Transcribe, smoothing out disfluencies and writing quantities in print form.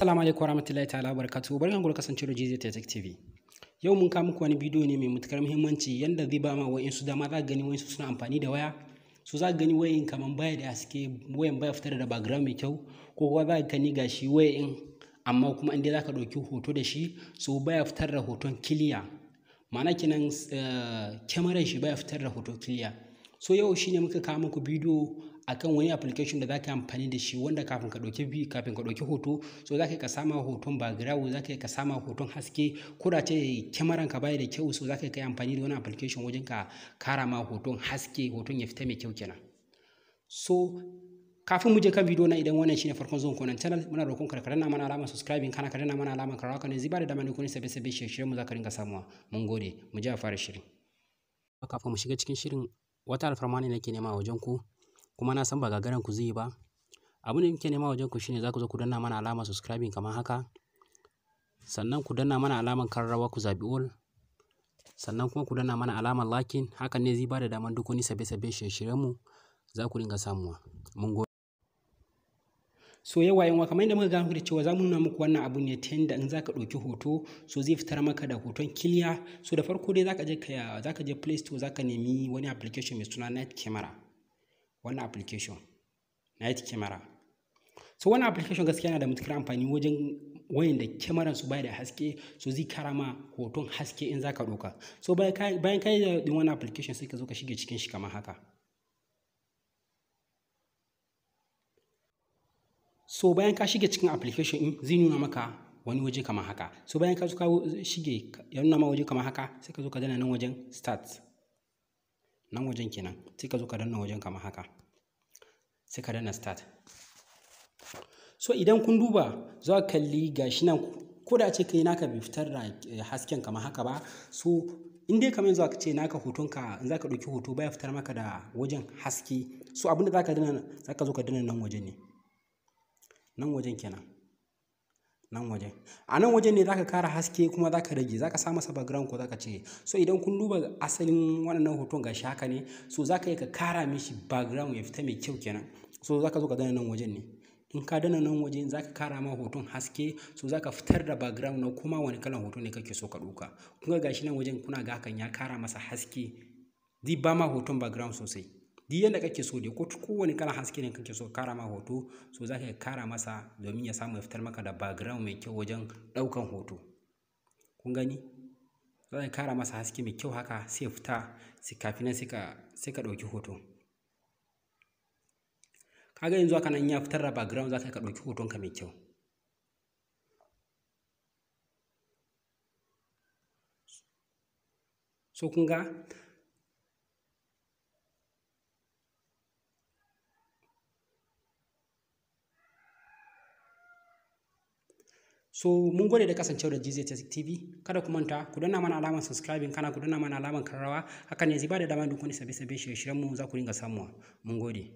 Assalamu alaikum warahmatullahi ta'ala barakatuhu. Barkan ku da kasancewa da GZ Tech TV. Yau mun kawo muku wani bidiyo ne mai matukar muhimmanci yanda zai ba ma wa'insu dama. Za ka gani wa'insu suna amfani da waya, so za ka gani wayan kaman baya da haske, wayan baya fitar da background mai kyau, ko kuma za ka gani gashi wayan amma kuma in dai za ka ɗauki hoto da shi, so baya fitar da hoton clear. Ma'ana kenan kyamarar shi baya fitar da hoto clear. So yau shine muka kawo muku bidiyo akan wani application da zaka yi amfani da shi wanda kafin ka ɗauki hoto, so zaka ka sama hoton background, zaka ka sama hoton haske, ko da ce kyamaran ka baya da kyau, so zaka yi amfani da wani application wajen ka kara ma hoton haske, hoton ya fita mai kyau kenan. So kafin mu je kan bidiyo na, idan wannan shine farkon zuwan ku nan channel, muna roƙon ka danna mana alamar subscribing, kana ka danna mana alamar karawa, kana zai bada dama ne ku ne sabbin shirye-shiryen mu zaka rinka samuwa. Mun gode, mu je a fara shirin. Kafin mu shiga cikin shirin, wata alfarma ne nake nema wajen ku, kuma na san ba gagaran ku zai yi ba. Abin da nake nema wajen ku shine za ku zo ku danna mana alamar subscribing kamar haka, sannan ku danna mana alamar kararrawa ku zabi all, sannan kuma ku danna mana alamar liking. Hakan ne zai bada daman duk wani sabbe-sabben shirye-shiryen mu za ku dinga samuwa. Mun gode. So yawa yan kamar yadda muka gano da cewa za mu nuna muku wannan abu ne ta yadda in za ka ɗauki hoto, so zai fitar maka da hoton clear. So da farko dai zaka je Play Store, zaka nemi wani application mai suna Night Camera. Wannan application Night Camera. So wannan application gaskiya yana da matuƙar amfani wajen wayan da kyamaran su baya da haske, so zai kara ma hoton haske in zaka ɗauka. So bayan ka yi da wannan application, sai ka zo ka shige cikin shi kamar haka. So bayan ka shige cikin application ɗin, zai nuna maka wani waje kamar haka. So bayan ka zo ka shige, ya nuna ma waje kamar haka, sai ka zo ka danna nan wajen start. Nan wajen kenan, sai ka zo ka danna wajen kamar haka. Sai ka danna start. So idan kun duba, za ka kalli gashi nan, ko da ce kai naka bai fitar da hasken kamar haka ba, so in dai kamar yanzu aka ce naka hotonka in za ka ɗauki hoto baya fitar maka da wajen haske, so abin da za ka danna, za ka zo ka danna nan wajen ne. Nan wajen kenan, nan wajen, a nan wajen ne zaka kara haske kuma zaka rage, zaka sa masa background ko zaka cire. So idan kun duba asalin wannan hoton gashi haka ne, so zaka yi ka kara mishi background ya fita mai kyau kenan. So zaka zo ka danna nan wajen ne. In ka danna nan wajen, zaka kara ma hoton haske, so zaka fitar da background na kuma wani kalan hoto ne kake so ka ɗauka. Kun ga gashi nan wajen, kuna ga hakan ya kara masa haske, zai ba ma hoton background sosai duk yadda kake so dai, ko kowane kalan haske ne kake so ka kara ma hoto, so za ka kara masa domin ya samu ya fitar maka da background mai kyau wajen ɗaukan hoto. Kun gani, za ka kara masa haske mai kyau haka sai ya fita, sai kafin nan sai ka ɗauki hoto. Kaga yanzu haka nan ya fitar da background, za ka ɗauki hotonka mai kyau. So kun ga So mun gode da kasancewa da GZ Tech TV. Kada ku manta ku danna mana alamar subscribing, kana ku danna mana alamar karrawa. Hakan ne zai bada dama duk wani sabbe-sabben shirye-shiryen mu za ku dinga samuwa. Mun gode.